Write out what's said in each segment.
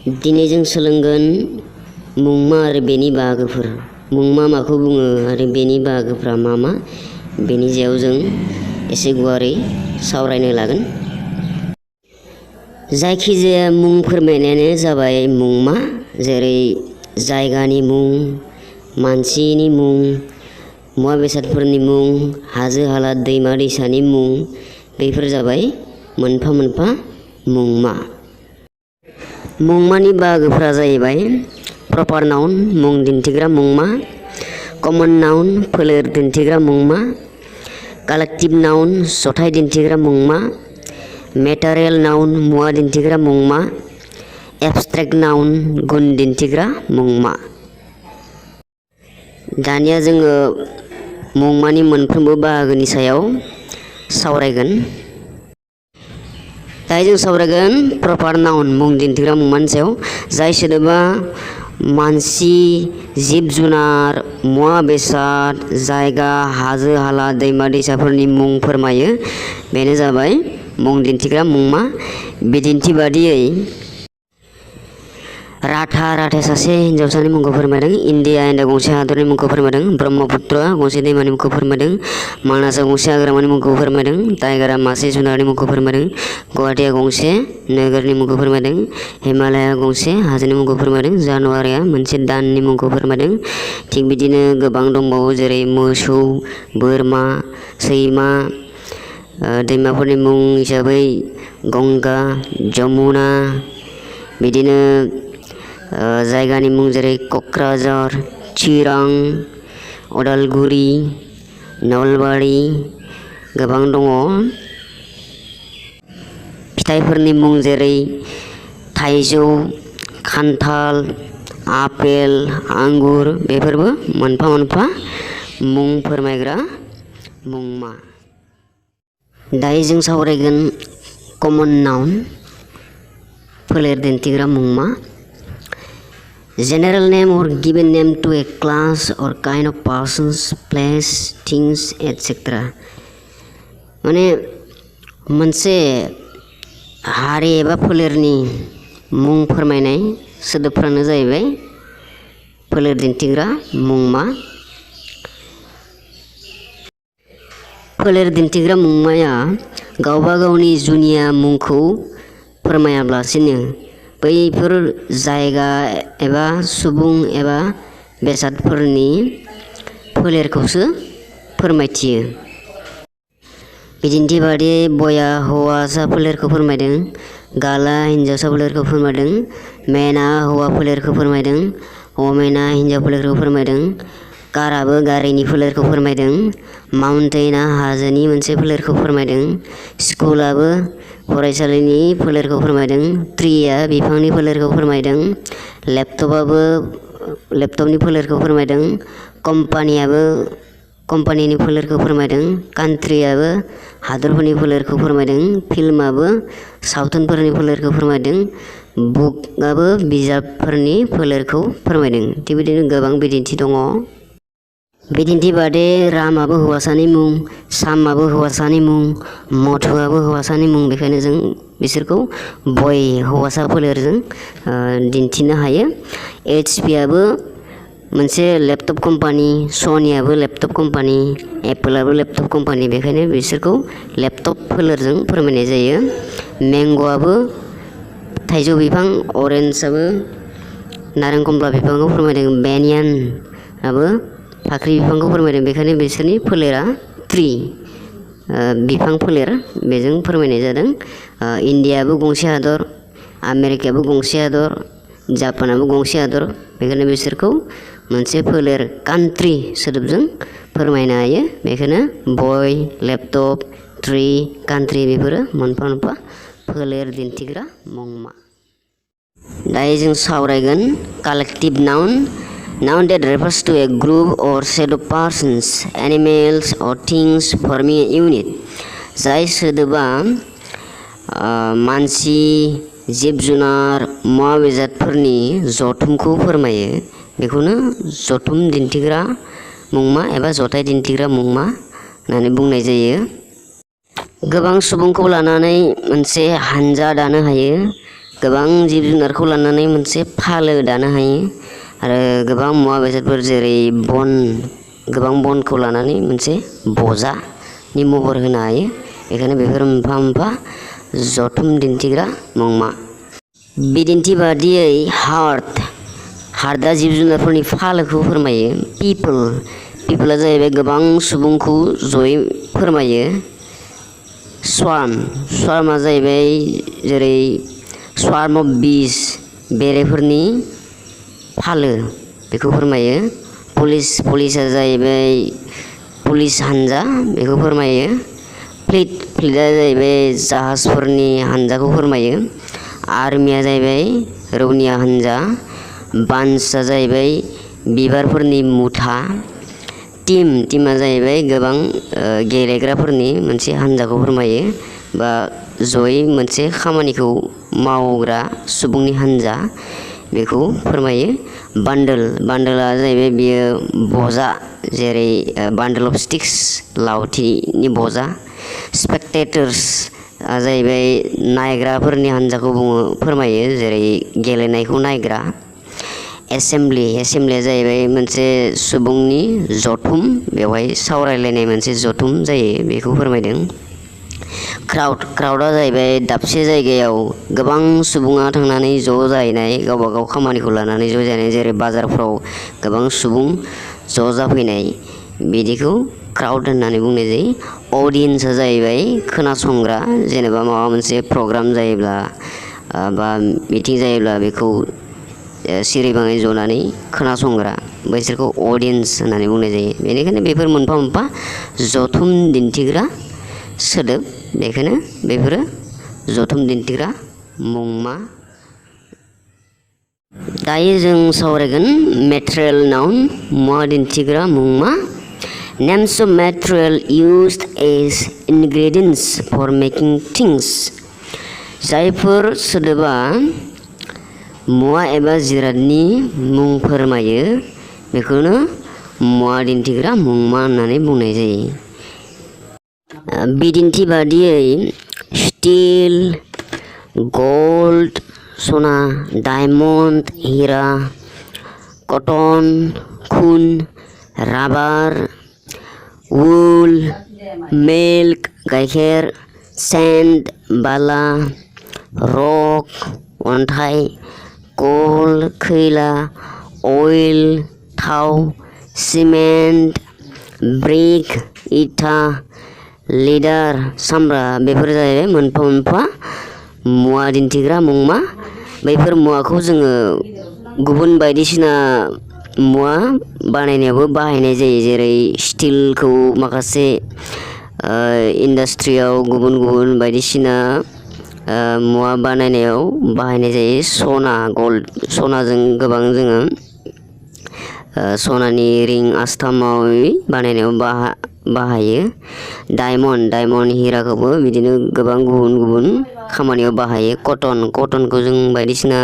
दिनै जों सोलोंगोन मुंमा आरो बेनि बाहागोफोर। मुंमा माखौ बुङो आरो बेनि बाहागोफ्रा मा मा बेनि सायाव जों एसे गुवारै सावरायनो लागोन। जायखिजाया मुं फोरमायनायानो जाबाय मुंमा, जेरै जायगानि मुं, मानसिनि मुं, मुवा बेसादफोरनि मुं, हाजो हाला दैमा दैसानि मुं, बेफोर जाबाय मोनफा मोनफा मुंमा। मुंमानि बाहागोफोरा जाहैबाय प्रपार नाउन मुं दिन्थिग्रा मुंमा, कमन नाउन फोलेर दिन्थिग्रा मुंमा, कालेक्टिभ नाउन जथाय दिन्थिग्रा मुंमा, मेटारियेल नाउन मुवा दिन्थिग्रा मुंमा, एबस्ट्रेक्ट नाउन गुन दिन्थिग्रा मुंमा। दानिया जोङो मुंमानि मोनफ्रोमबो बाहागोनि सायाव सावरायगोन। दायो जों सावरायगोन प्रपार नाउन मुं दिन्थिग्रा मुंमानि सायाव। जाय सोदोबा मानसि, जिब जुनार, मुवा बेसाद, जायगा, हाजो हाला दैमा दैसाफोरनि मुं फोरमायो, बेनो जाबाय मुं दिन्थिग्रा मुंमा। बिदिन्थि बादियै राधा राधाया सासे हिन्जावसानि मुंखौ फोरमायदों, इन्डिया गंसे हादरनि मुंखौ फोरमायदों, ब्रह्मपुत्रआ गंसे दैमानि मुंखौ फोरमायदों, मानासआ गंसे हाग्रामानि मुंखौ फोरमायदों, टाइगारआ मासे जुनारनि मुंखौ फोरमायदों, गुवाहाटीआ गंसे नोगोरनि मुंखौ फोरमायदों, हिमालयआ गंसे हाजोनि मुंखौ फोरमायदों, जानुवारिआ मोनसे दाननि मुंखौ फोरमायदों। थिग बिदिनो गोबां दंबावो, जेरै मोसौ, बोरमा, सैमा, दैमाफोरनि मुं हिसाबै गंगा, जमुना, बिदिनो जायगानि मुं जेरै क'क्राझार, चिरां, उदालगुरि, नलबारि, गोबां दङ। फिथाइफोरनि मुं जेरै थाइजौ, खान्थाल, आपेल, आंगुर, बेफोरबो मोनफा मोनफा मुं फोरमायग्रा मुंमा। दायो जों सावरायगोन कमन नाउन फोलेर दिन्थिग्रा मुंमा। General name or given name to a class or kind of persons, place, things, etc. माने मोनसे हारि एबा फोलेरनि मुं फोरमायनाय सोदोबफ्रानो जाहैबाय फोलेर दिन्थिग्रा मुंमा। फोलेर दिन्थिग्रा मुंमाया गावबा गावनि जुनिया मुंखौ फोरमायालासिनो बैफोर जायगा एबा सुबुं एबा बेसादफोरनि फोलेरखौसो फोरमायथियो। बिदिन्थि बादियै बया हौवासा फोलेरखौ फोरमायदों, गाला हिन्जावसा फोलेरखौ फोरमायदों, मेना हौवा फोलेरखौ फोरमायदों, अमेना हिन्जाव फोलेरखौ फोरमायदों, काराबो गारिनि फोलेरखौ फोरमायदों, माउन्टेना हाजोनि मोनसे फोलेरखौ फोरमायदों, स्कुलाबो फरायसालिनि फोलेरखौ फोरमायदों, ट्रीया बिफांनि फोलेरखौ फोरमायदों, लेपटपाबो लेपटपनि फोलेरखौ फोरमायदों, कम्पानियाबो कम्पानिनि फोलेरखौ फोरमायदों, कान्ट्रियाबो हादरफोरनि फोलेरखौ फोरमायदों, फिल्माबो सावथुनफोरनि फोलेरखौ फोरमायदों, बुकआबो बिजाबफोरनि फोलेरखौ फोरमायदों। थिग बिदिनो गोबां बिदिन्थि दङ। बिदिन्थि बादि रामाबो हौवासानि मुं, सामाबो हौवासानि मुं, मधुआबो हौवासानि मुं, बेखायनो जों बिसोरखौ बय हौवासा फोलेरजों दिन्थिनो हायो। HP आबो मोनसे लेपटप कम्पानि, सनियाबो लेपटप कम्पानि, एप्पलआबो लेपटप कम्पानि, बेखायनो बिसोरखौ लेपटप फोलेरजों फोरमायनाय जायो। मेंग'आबो थाइजौ बिफां, अरेन्जआबो नारें कमला बिफांखौ फोरमायदों, बेनियानआबो फाख्रि बिफांखौ फोरमायदों, बेखायनो बिसोरनि फोलेरा ट्री बिफां फोलेर, बेजों फोरमायनाय जादों। इन्डियाबो गंसे हादर, आमेरिकायाबो गंसे हादर, जापानाबो गंसे हादर, बेखायनो बिसोरखौ मोनसे फोलेर कान्ट्रि सोदोबजों फोरमायनो हायो। बेखायनो बय, लेपटप, ट्री, कान्ट्रि बेफोरो मोनफा मोनफा फोलेर दिन्थिग्रा मुंमा। दायो जों सावरायगोन collective noun, noun that refers to a group or set of persons, animals or things forming a unit. जाय सोदोबा मानसि, जिब जुनार, मुवा बेसादफोरनि जथुमखौ फोरमायो, बेखौनो जथुम दिन्थिग्रा मुंमा एबा जथाय दिन्थिग्रा मुंमा होननानै बुंनाय जायो। गोबां सुबुंखौ लानानै मोनसे हानजा दानो हायो, गोबां जिब जुनारखौ लानानै मोनसे फालो दानो हायो आरो गोबां मुवा बेसादफोर जेरै गोबां बनखौ लानानै मोनसे बजानि महर होनो हायो। बेखायनो बेफोर मोनफा मोनफा जथुम दिन्थिग्रा मुंमा। बिदिन्थि बादियै हार्टआ जिब जुनारफोरनि फालोखौ फोरमायो। पिपोला जाहैबाय गोबां सुबुंखौ जयै फोरमायो। स्वार्मआ जाहैबाय जेरै स्वार्म अफ बिस बेरेफोरनि फालो बेखौ फोरमायो। पुलिसआ जाहैबाय पुलिस हानजा बेखौ फोरमायो। फ्लीटआ जाहैबाय जाहाजफोरनि हानजाखौ फोरमायो। आर्मिया जाहैबाय रौनिया हानजा। बान्चआ जाहैबाय बिबारफोरनि मुथा। टीमआ जाहैबाय गोबां गेलेग्राफोरनि मोनसे हानजाखौ फोरमायो बा जयै मोनसे खामानिखौ मावग्रा सुबुंनि हानजा बेखौ फोरमायो। बान्डोलआ जाहैबाय बियो बजा जेरै बान्डल अफ स्टिक्स लावथिनि बजा। स्पेक्टेटर्सआ जाहैबाय नायग्राफोरनि हानजाखौ फोरमायो जेरै गेलेनायखौ नायग्रा। एसेम्ब्लिया जाहैबाय मोनसे सुबुंनि जथुम बेवहाय सावरायलायनाय मोनसे जथुम जायो बेखौ फोरमायदों। क्राउडआ जाहैबाय दाबसे जायगायाव गोबां सुबुङा थांनानै ज' जाहैनाय गावबा गाव खामानिखौ लानानै ज' जाहैनाय जेरै बाजारफ्राव गोबां सुबुं ज' जाफैनाय बिदिखौ क्राउड होननानै बुंनाय जायो। अडियेन्सआ जाहैबाय खोनासंग्रा जेनेबा माबा मोनसे प्रग्राम जायोब्ला बा मिटिं जायोब्ला बेखौ सिरिबाङै जनानै खोनासंग्रा बैसोरखौ अडियेन्स होननानै बुंनाय जायो। बेनिखायनो बेफोर मोनफा मोनफा जथुम दिन्थिग्रा सोदोब बेखायनो बेफोरो जथुम दिन्थिग्रा मुंमा। दायो जों सावरायगोन मेटेरियेल नाउन मुवा दिन्थिग्रा मुंमा। Names of material used as ingredients for making things। जायफोर सोदोबा मुवा एबा जिरादनि मुं फोरमायो बेखौनो मुवा दिन्थिग्रा मुंमा होननानै बुंनाय जायो। बिदिन्थि बादियै स्टिल, गल्ड सना, डायमन्ड हिरा, कटन खुन, राबार वुल, मिल्क गाइखेर, सेन्ड बाला, रक अन्थाइ, कल खैला, अइल थाव, सिमेन्ट, ब्रिक इटा, लेदार सामब्रा बेफोर जाहैबाय मोनफा मोनफा मुवा दिन्थिग्रा मुंमा। बैफोर मुवाखौ जोङो गुबुन बायदिसिना मुवा बानायनायावबो बाहायनाय जायो जेरै स्टिलखौ माखासे इन्डास्ट्रियाव गुबुन बायदिसिना मुवा बानायनायाव बाहायनाय जायो। सनाजों गोबां जोङो सनानि रिं आस्थामाव बानायनायाव बाहायो। डायमन्ड हिराखौबो बिदिनो गोबां गुबुन खामानियाव बाहायो। कटनखौ जों बायदिसिना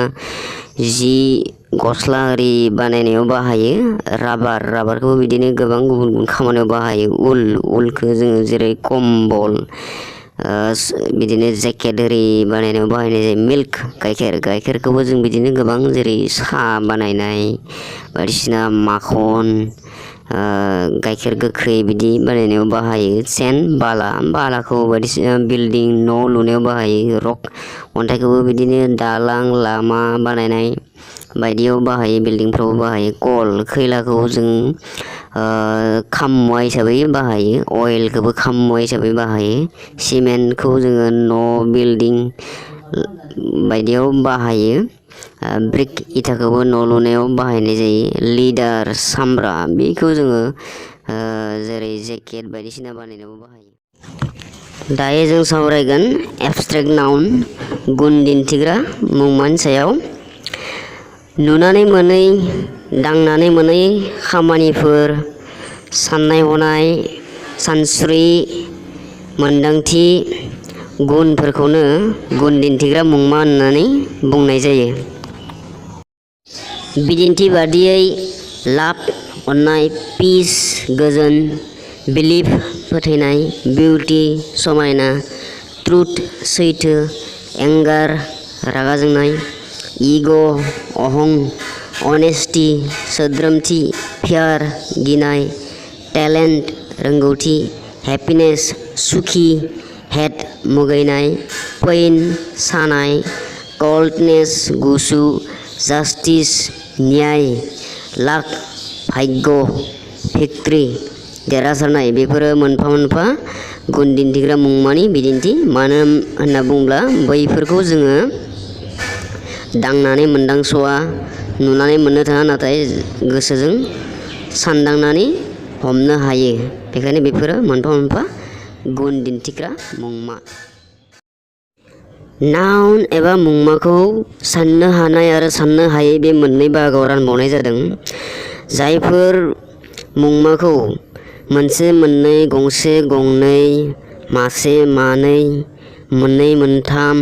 जि गस्ला आरि बानायनायाव बाहायो। राबारखौ बिदिनो गोबां गुबुन खामानियाव बाहायो। उलखौ जोङो जेरै कम्बल बिदिनो जेकेट आरि बानायनायाव बाहायनाय जायो। मिल्क गाइखेरखौबो जों बिदिनो गोबां जेरै साहा बानायनाय बायदिसिना माखन गाइखेर गोखै बिदि बानायनायाव बाहायो। सेन्ड बालाखौ बायदिसिना बिल्डिं न' लुनायाव बाहायो। रक अन्थाइखौबो बिदिनो दालां लामा बानायनाय बायदियाव बाहायो बिल्डिंफ्रावबो बाहायो। कल खैलाखौ जों खाम मुवा हिसाबै बाहायो। अइलखौबो खाम मुवा हिसाबै बाहायो। सिमेन्टखौ जोङो न' बिल्डिं बायदियाव बाहायो। ब्रिक इटाखौबो न' लुनायाव बाहायनाय जायो। लेदार सामब्रा बेखौ जोङो जेरै जेकेट बायदिसिना बानायनायाव बाहायो। दायो जों सावरायगोन एबस्ट्रेक्ट नाउन गुन दिन्थिग्रा मुंमानि सायाव। नुनानै मोनै दांनानै मोनै खामानिफोर साननाय हनाय सानस्रि मोन्दांथि गुनफोरखौनो गुन दिन्थिग्रा मुंमा होननानै बुंनाय जायो। बिदिन्थि बादियै लाभ अननाय, पिस गोजोन, बिलिभ फोथायनाय, बिउटि समायना, ट्रुथ सैथो, एंगार रागा जोंनाय, इग', अहं, अनेस्टि, सोद्रोमथि, फियार, गिनाय, टेलेन्ट, रोंगौथि, हेपिनेस, सुखि, हेट, मुगैनाय, पेइन, सानाय, कल्डनेस, गुसु, जास्टिस, न्याय, लाक, भाग्य, भिक्ट्रि, देरहासारनाय। बेफोरो मोनफा मोनफा गुन दिन्थिग्रा मुंमानि बिदिन्थि। मानो होनना बुङोब्ला बैफोरखौ जोङो दांनानै मोनदांस'आ, नुनानै मोननो थाङा, नाथाय गोसोजों सानदांनानै हमनो हायो। बेखायनो बेफोरो मोनफा मोनफा गुन दिन्थिग्रा मुंमा। नाउन एबा मुंमाखौ साननो हानाय आरो साननो हायै बे मोननै बाहागोआव रानबावनाय जादों। जायफोर मुंमाखौ मोनसे, मोननै, गंसे, गंनै, मासे, मानै, मोननै, मोनथाम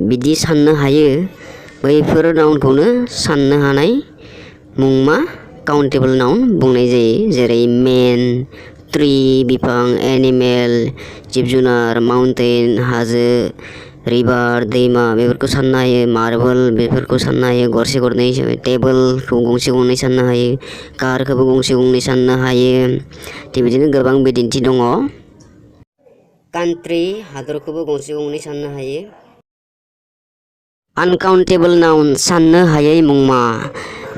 बिदि साननो हायो, बैफोर नाउनखौनो साननो हानाय मुंमा काउन्टेबल नाउन बुंनाय जायो। जेरै मेन, ट्रि, बिफां, एनिमेल, जिब जुनार, माउन्टेन, हाजो, रिभार, दैमा बेफोरखौ साननो हायो। मार्बल बेफोरखौ साननो हायो गरसे गरनै हिसाबै। टेबोलखौ गंसे गंनै साननो हायो। कारखौबो गंसे गंनै साननो हायो। थिग बिदिनो गोबां बिदिन्थि दङ। कान्ट्रि हादरखौबो गंसे गंनै साननो हायो। आनकाउन्टेबल नाउन साननो हायै मुंमा।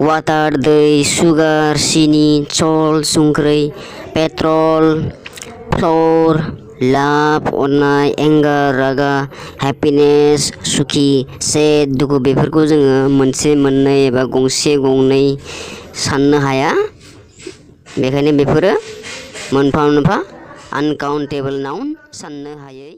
वाटार दै, सुगार सिनि, सल्ट संख्रै, पेट्रल, फ्लावर, लाभ अननाय, एंगार रागा, हेपिनेस सुखि, सेड दुखु बेफोरखौ जोङो मोनसे, मोननै एबा गंसे गंनै साननो हाया। बेखायनो बेफोरो मोनफा मोनफा आनकाउन्टेबल नाउन साननो हायै